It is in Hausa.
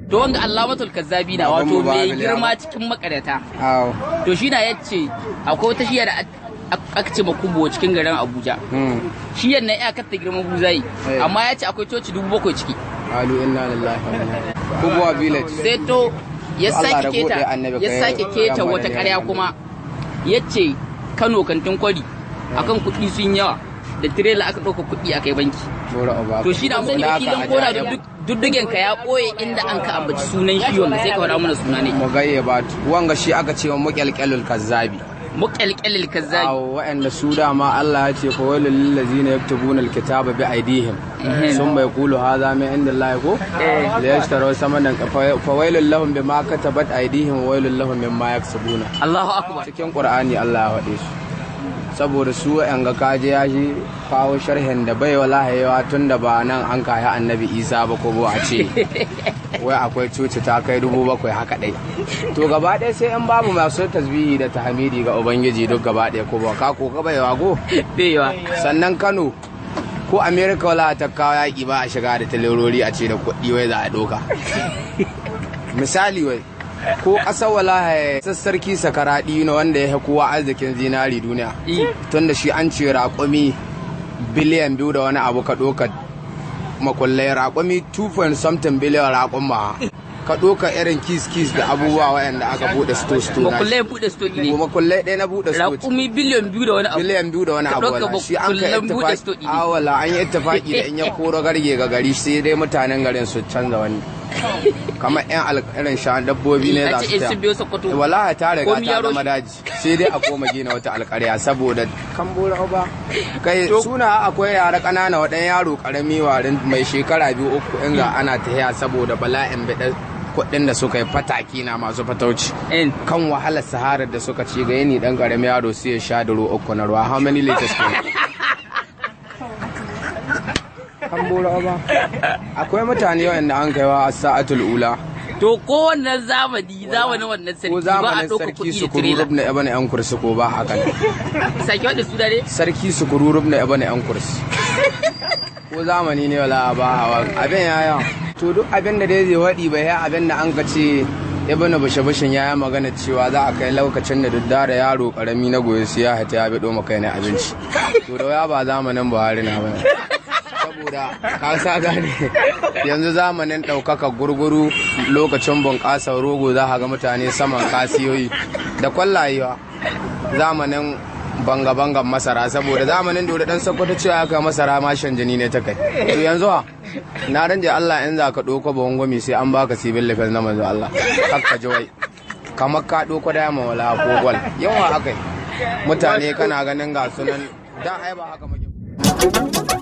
To, wanga Allamatul Kazzabi na, wato mai girma cikin makaryata. To, shi na yace akwai wata shiya da aka ce Makubo cikin garin Abuja. Shiyan nan ya ta girman buzayi, amma ya ce akwai coci 7,000 ciki. Qalu inna lillahi wa inna ilaihi. Kubwa village. Sai to ya Allah sake da gode keta annabi ya kai sake keta ya wata mana ƙarya ne. Kuma yace Kano kantin kwari akan kuɗi sun yawa, da tirela aka ɗauka kuɗi a kai banki. Bora uba. To, shi da sani filin kora da duddugen ka ya ɓoye inda an ka ambaci sunan shi wanda, sai ka faɗa mana suna ne. Mugayyabat, wanga shi aka ce wa muƙyalƙyalul kazzabi. Muƙyalƙyalil kazzabi. Awo, waɗanda su dama Allah ya ce fa wailul lil ladzina yaktubuna alkitaba bi aydihim summa yaqulu hadha min indillahi ko la yashtaru samanan, fa wailul lahum bima katabat aydihim wa wailul lahum mimma yaksubuna. Allahu akbar. Cikin Qur'ani Allah ya faɗe su, saboda su waɗanga kaje ya shi kawo sharhin da bai wala hayewa, tun da ba nan an kayi Annabi Isa ba, ko a ce wai akwai coci ta kai 7,000 haka ɗai. To, gaba ɗaya sai in babu masu tasbihi da tahmidi ga Ubangiji duk gaba ɗaya, ko ba ka ko ka baiwa go. Baiwa. Sannan Kano ko America wala ta kawo yaƙi, ba a shiga da talerori a ce da kuɗi wai za a ɗauka. Misali, wai ko ƙasar wala sassarki sakaraɗi na wanda ya kowa arzikin zinari duniya, tunda shi an ce raƙumi biliyan 2 da wani abu ka ɗauka makullai, raƙumi 2 point something biliyan raƙuma ka ɗauka, irin keys keys da abubuwa waɗanda aka buɗe sto sto na. Makullai buɗe sto ne. Makullai ɗaya na buɗe sto. Raƙumi biliyan 2 da wani abu. Biliyan 2 da wani Ka abu. ɗauka Wala shi an ka makullan buɗe ittifaki sto ne. A wala an yi ittifaki da in ya koro garge ga gari, sai dai mutanen garin su canza wani, kamar yan irin sha dabbobi ne A za ce su in sun taya. biyo Sokoto. Wallahi ta riga Komi ta ya zama roshe. daji, sai dai a koma gina wata alƙarya saboda kan bora ba kai suna. Akwai yara ƙanana, waɗan yaro ƙarami warin mai shekara 2, 3, in ga ana tahiya saboda bala'in biɗa kuɗin da suka yi, fataki na masu fatauci kan wahalar saharar da suka ci ga yini, dan ƙaramin yaro sai ya sha duro uku na ruwa. How many liters kenan? Kan bora ba akwai mutane waɗanda an kaiwa a sa'atul ula. To, ko wannan zamani, zamanin wannan ko sarki ba a zamanin ɗauka sarki kuɗi da su tirela. Kururub na ibn yan kursi, ko ba haka ne? Sake wadda suna ne. Sarki su kururub na ibn yan kursi, ko zamani ne wala ba hawa abin yaya. To, duk abin da dai zai waɗi bai ya abin da an ka ce Ibn Bushe Bushin ya yi magana cewa za a kai lokacin da duk da yaro karami na goyi su ya hata ya biɗo maka ne abinci. To, da ya ba zamanin Buhari na ba, saboda ka sa gane yanzu zamanin ɗaukaka gurguru, lokacin bunƙasar rogo, za ka ga mutane saman kasiyoyi da kwallayewa, zamanin banga-bangan masara, saboda zamanin dole dan Sokoto cewa aka masara ma shan jini ne ta kai. To, yanzu ha na ranje Allah, in za ka ɗauko buhun gwami sai an baka civil defense na manzo Allah, kakka ji wai kamar ka ɗauko dama wala ko gwal. Yawa akai mutane kana ganin ga sunan da ai ba haka muke.